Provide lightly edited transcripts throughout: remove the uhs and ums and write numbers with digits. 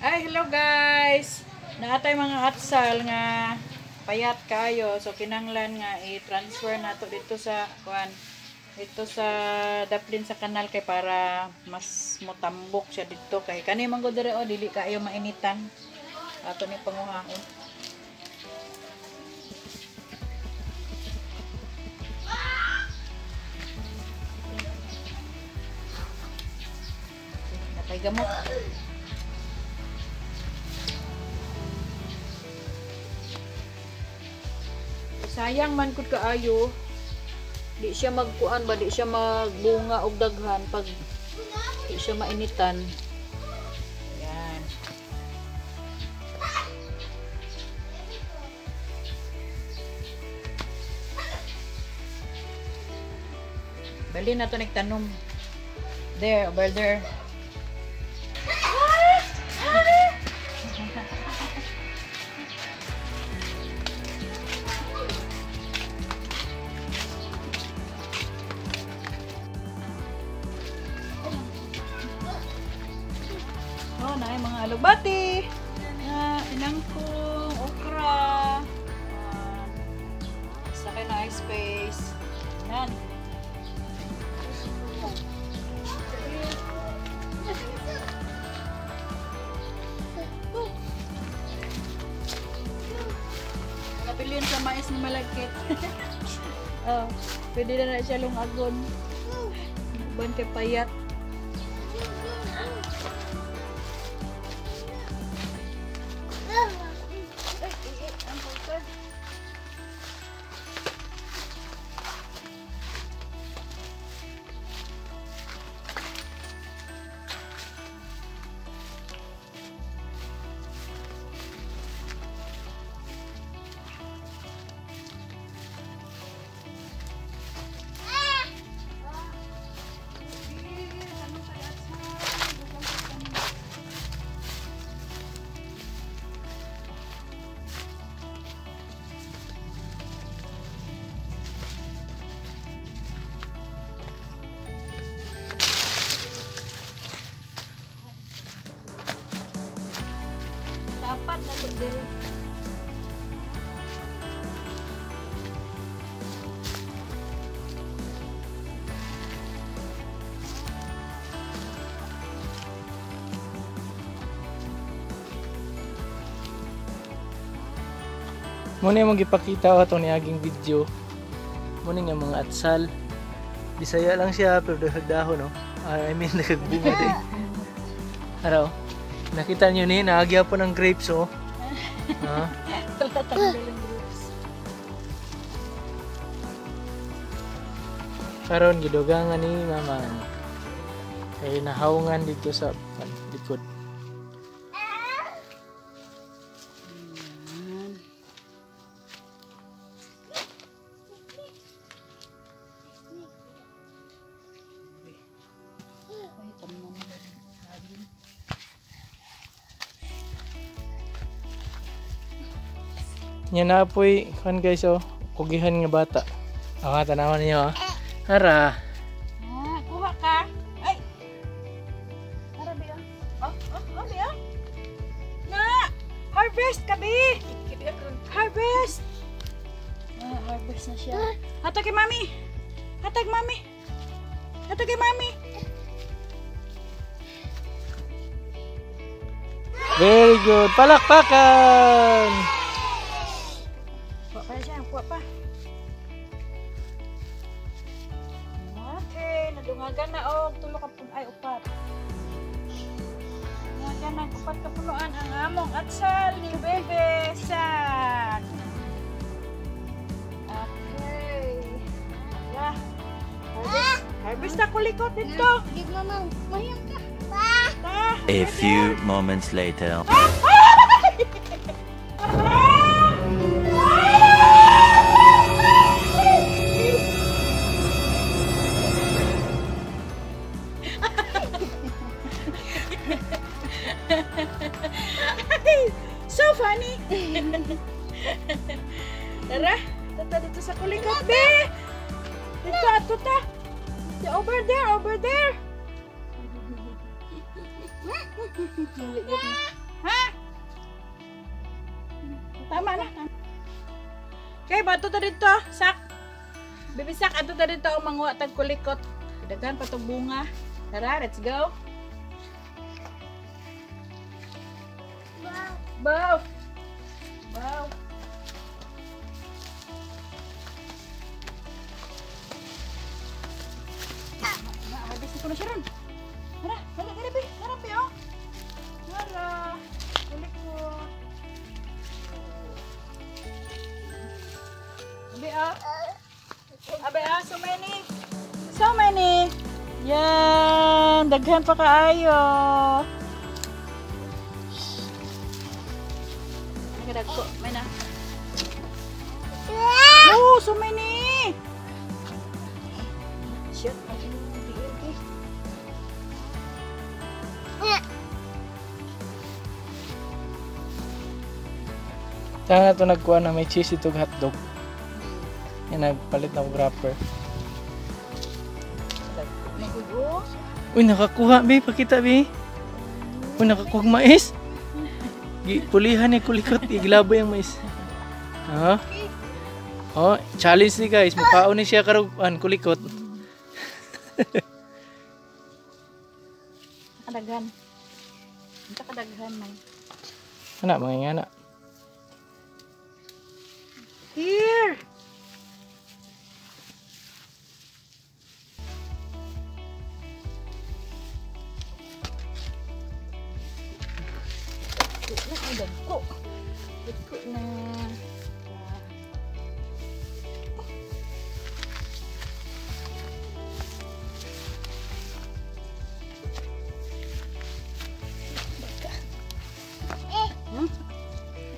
Ay, hello guys! Naatay mga atsal nga payat kayo. So kinanglan nga i-transfer nato dito sa kuan, dito sa daplin sa kanal kay para mas motambok siya dito kay kani man gud diri oh, dili kaayo mainitan. Ato ni panguhaon. Natay gamot. Sayang man kud kaayo. Di siya magkuan ba, di siya magbunga og daghan pag di siya mainitan. Yan. Bali na to nagtanom. There, over there. Oh, na mga alugbati. Na inangkong, okra. Sa akin na ice space. Yan. Nabilin sa mais na malagkit. Oh, pwede na na siya lungagon. Ban kay payat. Dapat na ito din. Muna yung gipakita ko itong niaging video. Muna nga mga atsal. Bisaya lang siya pero daghag dahon, no? I mean, daghag bunga din. Araw. Nakita nyo ni, naagya po ng grapes, oh. Ha? Karon gidugangan ni mama. Kay nahawngan dito sa likod. Nya na po'y kan guys oh, kugihan nga bata. Ah, tanawan niyo ah. Hara. Ah, kuha ka. Ay. Hara bi ah. Oh, oh, oh bi ah. Na, harvest ka bi. Harvest. Ah, harvest na siya. Hatag kay mami. Hatag mami. Hatag kay mami. Very good. Palakpakan. Kuha pa siya, kuha pa. Okay, nadungagan na og tulo ka ay upat. Dungagan na upat ka punuan ang among atsal ni Bebe Sak. Okay. Yeah. Harvest, harvest na kulikot dito. Give mama, mahiyang ka. Ta. A few moments later. So funny. Tara, tata dito sa kulikot, be. Dito, ato ta. Over there, over there. Ha? Tama na. Okay, bato ta dito, sak. Baby sak, ato ta dito ang manguha tag kulikot. Daghan pa tong bunga. Tara, let's go. Wow. Wow. Harvest ko na siya ron. Tara, dali, dali, be. Tara, be, oh. Tara. Kulikot. Abe, ah. Abe, ah. So many. So many. Yan. Daghan pa kaayo. Nagdagko. May na. Oh, so many. Shit. Tanga na ito nagkuha na may cheese itong hotdog. Yan, nagpalit na og wrapper. Uy, nakakuha, be. Pakita, be. Uy, nakakuha og mais. Pulihan ni kulikot. Iglaboy ang mais. Ha? Oh, challenge ni guys. Mukaon ni siya karog an kulikot. Kadaghan. Unsa kadaghan man. Ana, mga ingana. Here. Ay, dagko. Dagko na.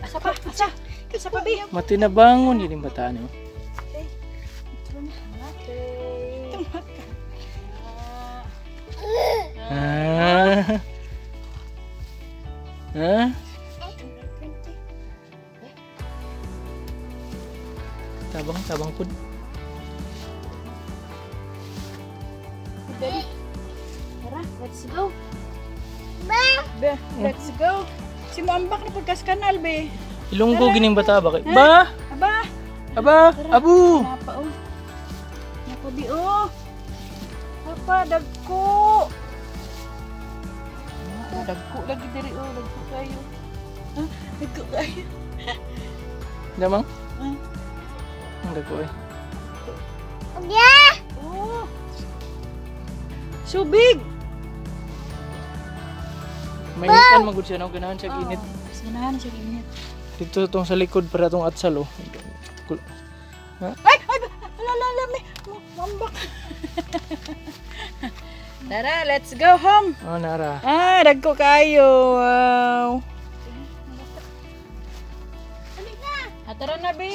Asa pa? Asa? Asa pa, bi? Matinabangon yun yung bataan mo. Okay. Ah. Ha? Tabang, tabang pud. Tara, let's go. Be, let's go. Si Muambak na pagkas kanal, be. Ilonggo gining bata ba kay? Ba! Aba! Aba! Abu! Napa, oh. Napa, bi, oh. Napa, dagko. Ah, dagko lagi diri, oh. Dagko kayo. Ah, dagko kayo. Damang? Ah. Ang dagko eh. Oh. So big. Mainitan man gud siya no, ganahan siya init. Oh, mas ganahan siya init. Dito tong sa likod para tong atsal oh. Ay, ay, ala, ala, ala, may mambak. Tara, let's go home. Oh, nara. Ah, dagko kayo. Wow. Ah, tara na, bi.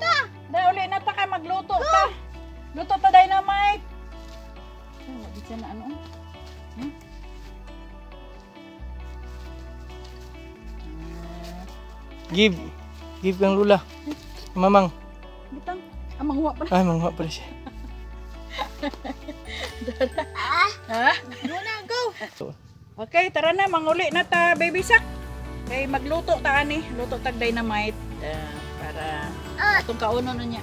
Na. Da, uli na ta kay magluto ta. Luto ta dynamite. Ay, wag siya na ano. Give. Give kang lula. Mamang. Bitang. Ah, manguha pala. Ay, manguha pala siya. Ha? Go. So, Okay, tara na, manguli na ta, baby sak. Kay magluto ta ani, luto tag dynamite para atong kaunon na niya.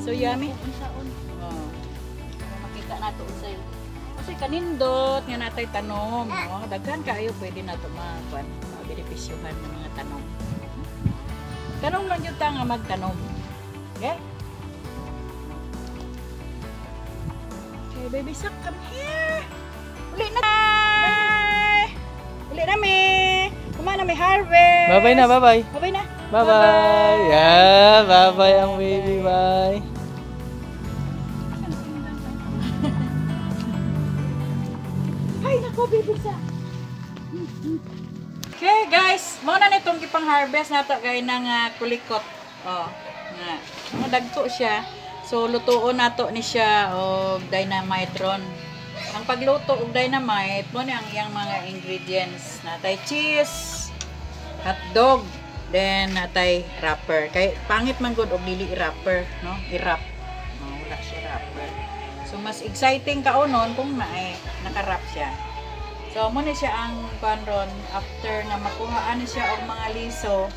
So yummy. Oh. Para makita nato unsay unsay kanindot nga natay tanom, no? Daghan kaayo pwede nato makuan, mabenepisyuhan ng mga tanom. Tanom lang jud ta nga magtanom. Okay? Okay, baby sak, come here. Uli na. Bye. Uli na mi. Kuma na mi harvest. Bye-bye na, bye-bye. Bye-bye na. Bye-bye. Yeah, bye-bye ang baby, bye. Ay, nako, baby sa. Okay, guys, mao na nitong gipang-harvest nato gay ng kulikot. Oh, nga. Mga dagko siya. So lutuon nato ni siya og dynamite ron. Ang pagluto og dynamite mo ni ang iyang mga ingredients. Natay cheese, hotdog, then natay wrapper. Kay pangit man gud og dili i-wrapper, no? I-wrap. No, wala siya wrapper. So mas exciting kaunon kung naay naka-wrap siya. So mo ni siya ang kuan ron after nga makuhaan ni siya og mga liso.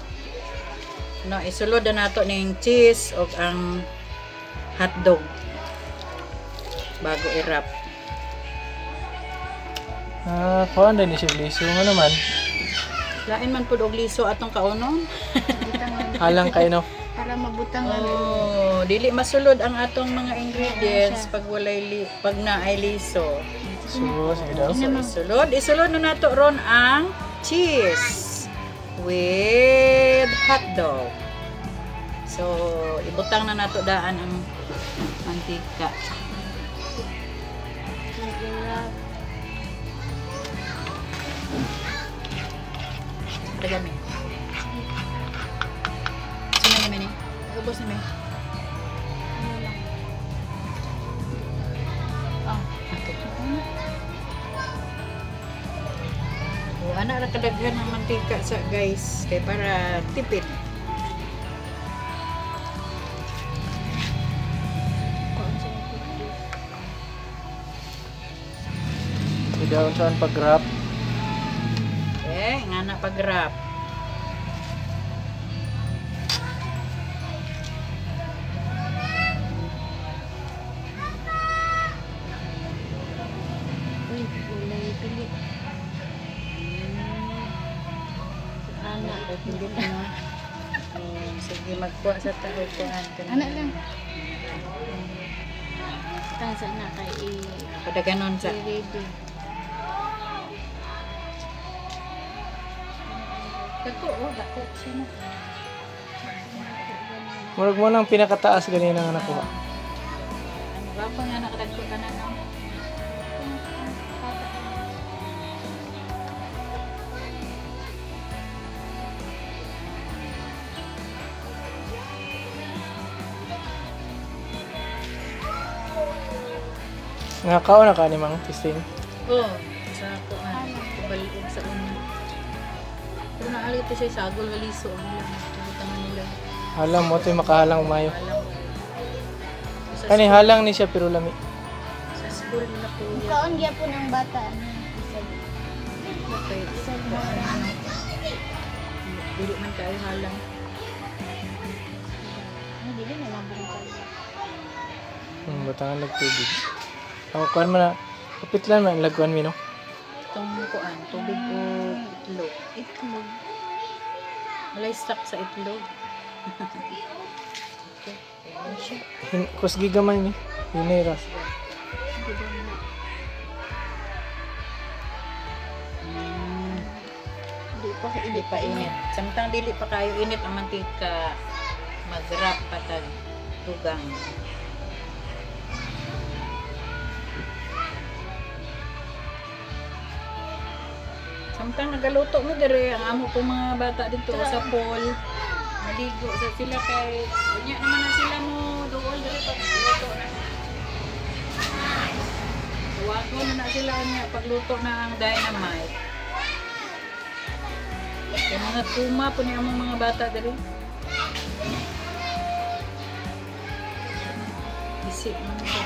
No, isulod na nato ning cheese og ang hotdog bago i-wrap. Ah, kuan din ni siya liso nga naman. Lain man pud og liso atong kaunon. Halang kay no. Para mabutang lang. Oh, dili masulod ang atong mga ingredients pag walay pag naay liso. So, sige daw. So, isulod, isulod na nato ron ang cheese with hotdog. So, ibutang na nato daan ang mantika. Nag-wrap. Dagami. Sino ni Mini? Ubos ni Mini. Ano lang. Oh, okay. O, ana ra kadaghan ng mantika sa guys kay para tipid. Kuan sa cookies. Sige daw saan pag-wrap. Okay, nga na pag-wrap. Uy, walay pili. Ana. Pili na. Oh, sige, magkuha sa tao kuan. Ana lang. Tasa na kay Padaganon sa. i-ready. Dako, oh, dako. Sino? Murag mo nang pinakataas ganina nga nakuha. Ano ba pa nga nakadagko ka na, no? Nga kao na ka ni Mang Tisting. Oh, sa kuan. Kabaliog sa una. Pero naalit to siya sagol waliso ang ilang butangan nila. Alam mo to'y makahalang umayo. Alam mo. Sa Kani halang ni siya pero lami. Sa school nila kuya. Kaon gyapon ang bata ano. Isa Okay. isa mo. Dili man kayo halang. Ay, dili na mabungkal. Butangan lag tubig. Ako kuan man na. Kapit lang man lagkuan mi no. Itong kuan, tubig o itlog. Itlog. Walay stock sa itlog. Okay. Ayan siya. Kusgi gamay mi. Hinay ras. Di ba na? Di pa Dili pa init. Samtang dili pa kayo init ang mantika, mag-wrap pa tag tugang. Samtang nagaluto mi dire ang amo ko mga bata dito sa pool. Maligo sa sila kay unya naman na sila mo duol dire pag luto na. Tuwagon na na sila unya pagluto na ang dynamite. Kay mga tuma po niya among mga bata diri. Isi man ko.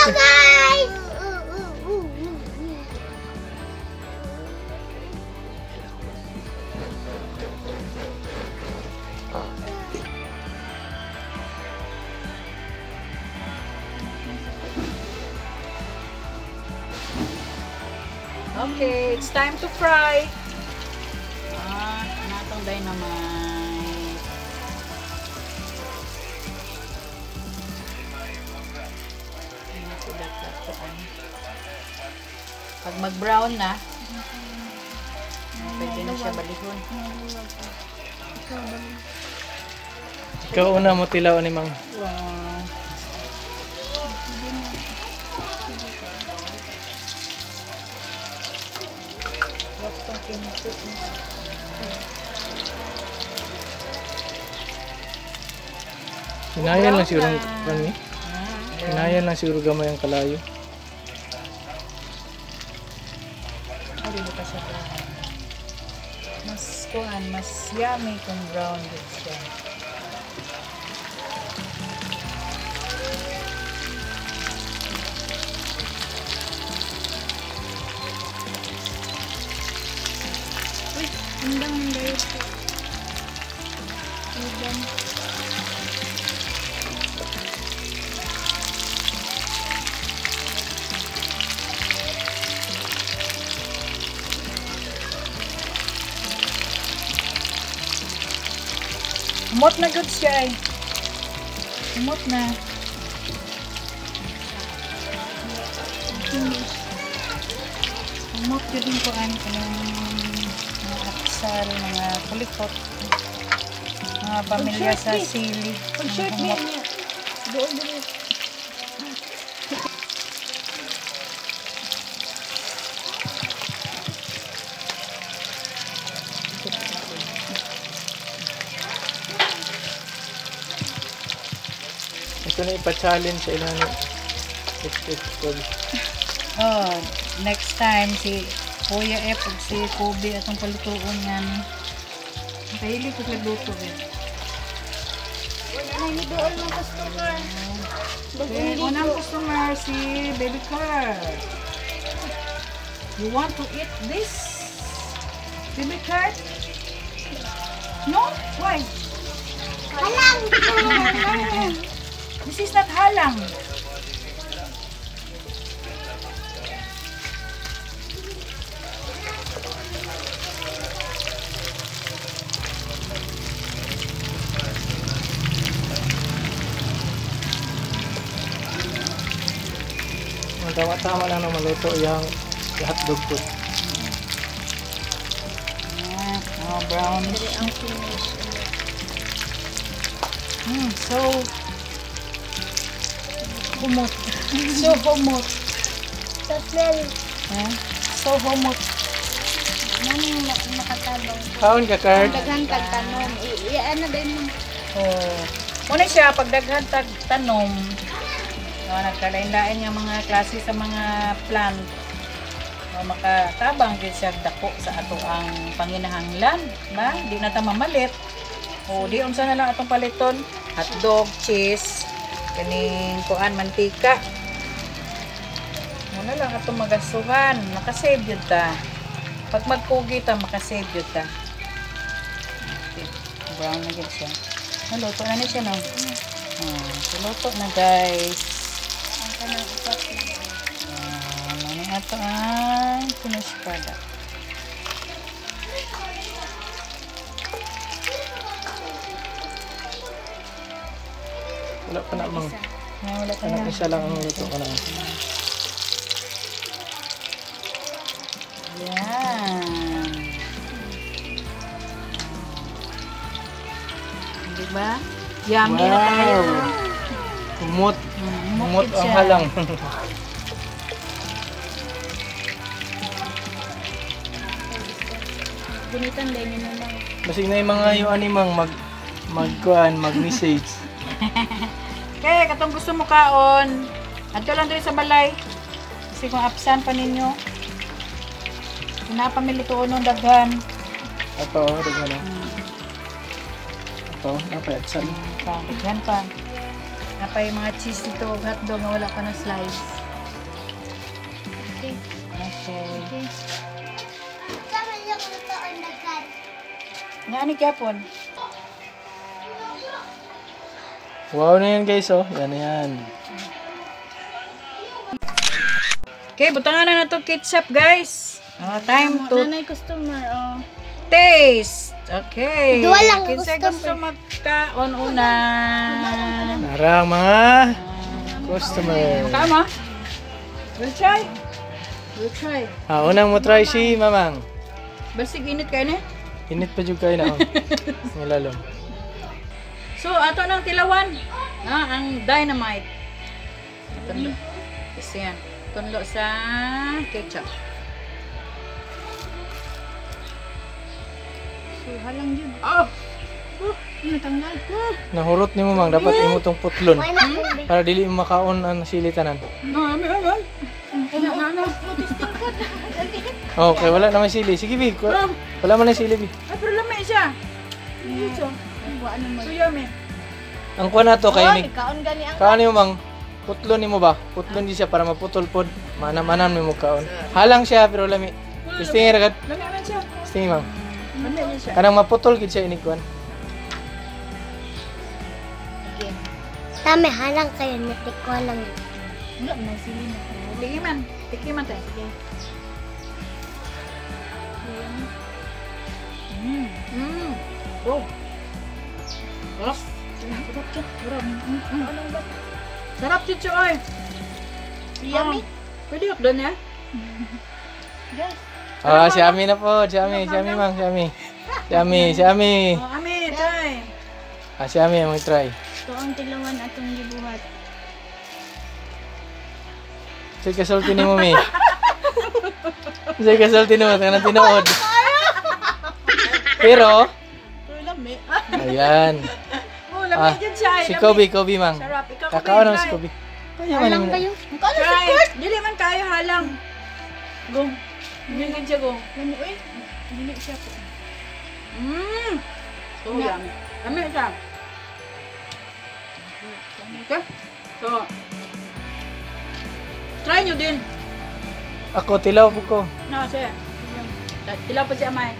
Hello guys! Okay, it's time to fry. Ah, natong dynamite. Ano ko dapat kuan. Pag mag-brown na, pwede na siya balihon. Ikaw una mo tilaw ni Mang. Wow. Waktong kinto. Hinayan lang siguro ang kuan mi. Ah, Hinayan lang siguro gamay ang kalayo. Ay, dili pa siya brown. Mas kuan, mas yummy kung brown din siya. Humot na gud siya ay. Humot na. Humot jud din ko ang mga atsal, mga kulikot. Mga pamilya sa sili. Pag-shirt niya niya. Doon doon. Ito na ipa-challenge sa ilang it ko. Oh, next time si Kuya F ug si Kobe atong palutuon nga ni. Kahilig ko sa luto eh. Wala na ni dool mga customer. Okay, unang customer si Baby Kurt. You want to eat this? Baby Kurt? No? Why? Halang! This is not halang. Tama-tama lang na maluto yung hotdog ko. Ah, oh, brown. Ang finish. So humot. So humot. Sa smell. Ha? So humot. Nang makatabang. Kaon ka, Kurt. Daghan kag tanom. Ano din mo? Oh. Muna siya pag daghan tag tanom. No, nagkalain-lain nga mga klase sa mga plant. No, makatabang gid siya dako sa ato ang panginahanglan, ba? Di na ta mamalit. O di unsa na lang atong paliton? Hotdog, cheese, kaning kuan mantika. Muna lang atong magasuhan, makasave jud ta. Pag magkugi ta, makasave jud ta. Okay. Brown na gid siya. Naluto na ni siya, no? Oh, so luto na, guys. Ang kanang upat. Ah, muna ato ang finished product. Wala pa na, mang. Ah, wala pa Anak, na. isa lang ang luto ko na. Yan. Diba? Yummy na tayo. Humot. Humot ang siya. halang. Gunitan din yun na lang. Basig na yung mga yung animang magkuan, mag-message. Kaya katong gusto mo kaon, adto lang diri sa balay. Kasi kung absan pa ninyo, pinapamilutoon ng daghan. Ato, daghan na. Ato, napayat sa. Pa, daghan pa. Napay mga cheese dito, ug hotdog nga wala pa na slice. Okay. Okay. Sama niya kung ito ang daghan. Nga ani gyapon. Wow na yan guys, oh. Yan na yan. Okay, butangan na nato ketchup, guys. Oh, time to Nanay customer, oh. taste. Okay. Duwa lang ang Kinsay gusto magkaon una. Narang mga customer. Tama? We'll try. We'll try. Ah, unang mo try si Mamang. Basig init kayo na. Init pa jud kayo na. Oh. Nilalom. So, ato nang tilawan. Ah, ang dynamite. Tunlo. Kasi yan. Tunlo sa ketchup. So, halang yun. Oh! Natanggal. Nahurot nimo Mang, dapat imo tong putlon. Para dili mo makaon ang sili tanan. No, ano, ano? Ano, ano? Okay, wala naman sili. Sige, Bi. Wala man na sili, Bi. Ay, pero lamay siya. Dito. So yummy. Ang kuha na to kay ni Kaon gani ang kaon nimo Mang. Putlon nimo ba? Putlon di siya para maputol pod. Manam-manam nimo kaon. Halang siya pero lami. Tistingi ra gad. Lamay man siya. Tistingi Mang. Lamay man siya. Kanang maputol gid siya inig kuan. Tama, halang kayo. Natik ko lang. Wala na sili na. Tikiman. Tikiman tayo. Sige. Mm. Mm. Oh. Sarap. Sarap siya. Sarap. Sarap siya, oy. Yummy. Pwede ako doon, eh. Guys. Ah, si Ami na po. Si Ami, si Ami mang, si Ami. Si Ami, si Ami. Oh, Ami, try. Ah, si Ami ang try. Ito ang tilawan atong gibuhat. Sige, kasulti ni mo, Mi. Sige, kasulti ni mo. Tangan tinuod. Pero, Lami. ayan. Oh, lami Ah, dyan siya. Ay, si lami. Kobe, Kobe mang. Sarap. Ikaw, Kobe, Kakao naman si try. Kobe. Kaya man Alam naman. kayo. Try. Dili man kayo halang. Gong. Dili man siya, gong. Lami oy. Dili siya po. So, yummy. Lami siya. Okay. So, try nyo din. Ako, tilaw po ko. No, siya. Tilaw pa siya, Amay.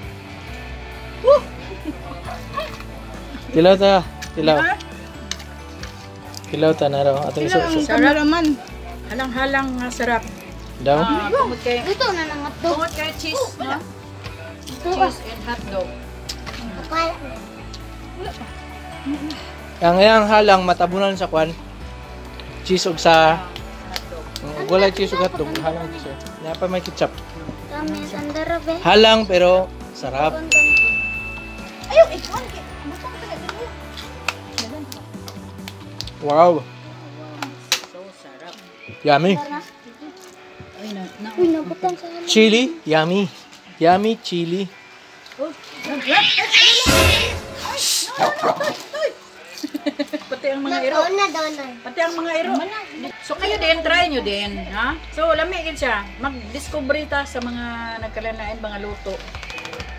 Tilaw ta. Tilaw. Ha? Tilaw ta na raw. Atong iso. Ang cameraman. Halang-halang nga sarap. Daw. Ah, tungod kay Ito na lang ato. tungod kay cheese, no? Cheese and hotdog. Ang iyang halang matabunan sa kwan. Cheese og sa Hotdog. Wala cheese ug hotdog, halang cheese. Napa may ketchup. Kami sandara be. Halang pero sarap. Ayaw, ikuan kay. Butang ka na dito. Wow. So sarap. Yummy. Ay, na, na. Uy, nabutang sa ano. Chili, yummy. Yummy chili. Pati ang mga iro. Na daw na. Pati ang mga iro. So kayo din, try nyo din. Ha? So lami gid siya. Mag-discover ta sa mga nagkalanain mga luto.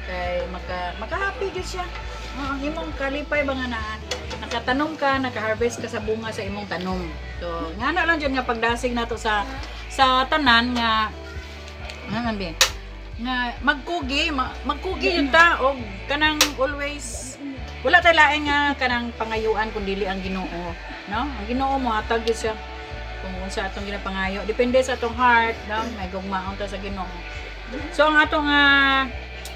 Kay maka-happy gid siya. Oh, ang imong kalipay ba nga na nakatanom ka, naka-harvest ka sa bunga sa imong tanom. So, nga na lang dyan nga pagdasig nato sa tanan nga nga man be, nga magkugi, magkugi yun ta og kanang always wala tay lain nga kanang pangayuan kun dili ang Ginoo, no? Ang Ginoo mo hatag gyud siya kung unsa atong ginapangayo, depende sa atong heart, no? May gugmaon ta sa Ginoo. So ang atong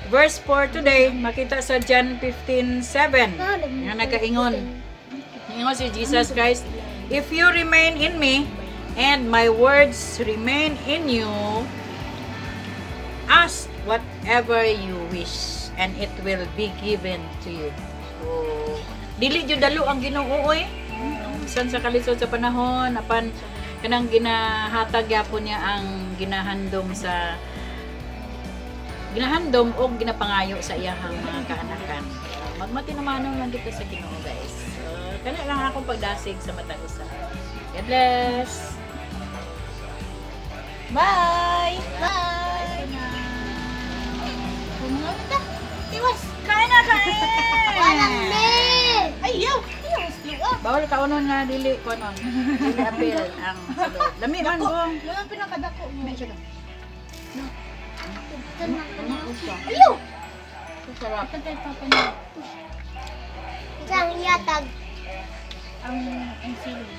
verse for today makita sa John 15:7 nga nagaingon. Ingon si Jesus Christ, "If you remain in me and my words remain in you, ask whatever you wish and it will be given to you." So, dili jud dalo ang Ginoo oy. Bisan sa kalisod sa panahon, apan kanang ginahatag gyapon niya ang ginahandom sa ginahandom og ginapangayo sa iyahang mga kaanakan. Magmatinumanon lang kita sa Ginoo, guys. So, kana lang akong pagdasig sa matag usa. God bless. Bye. Bye. Kumunga kita. Tiwas. Kain na kain. Walang ni. Ayaw. Tiwas. Luwa. Bawal kaunon nga dili kunon. Dili apil ang sulod. Lami man gong. Wala pinakadako mo. Ayaw. Sarap. Patay pa niya. Isang yatag. Ang sili.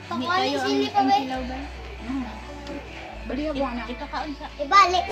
Pakuha yung sili pa ba? Bali ako na. Ipakaon sa... Ibalik.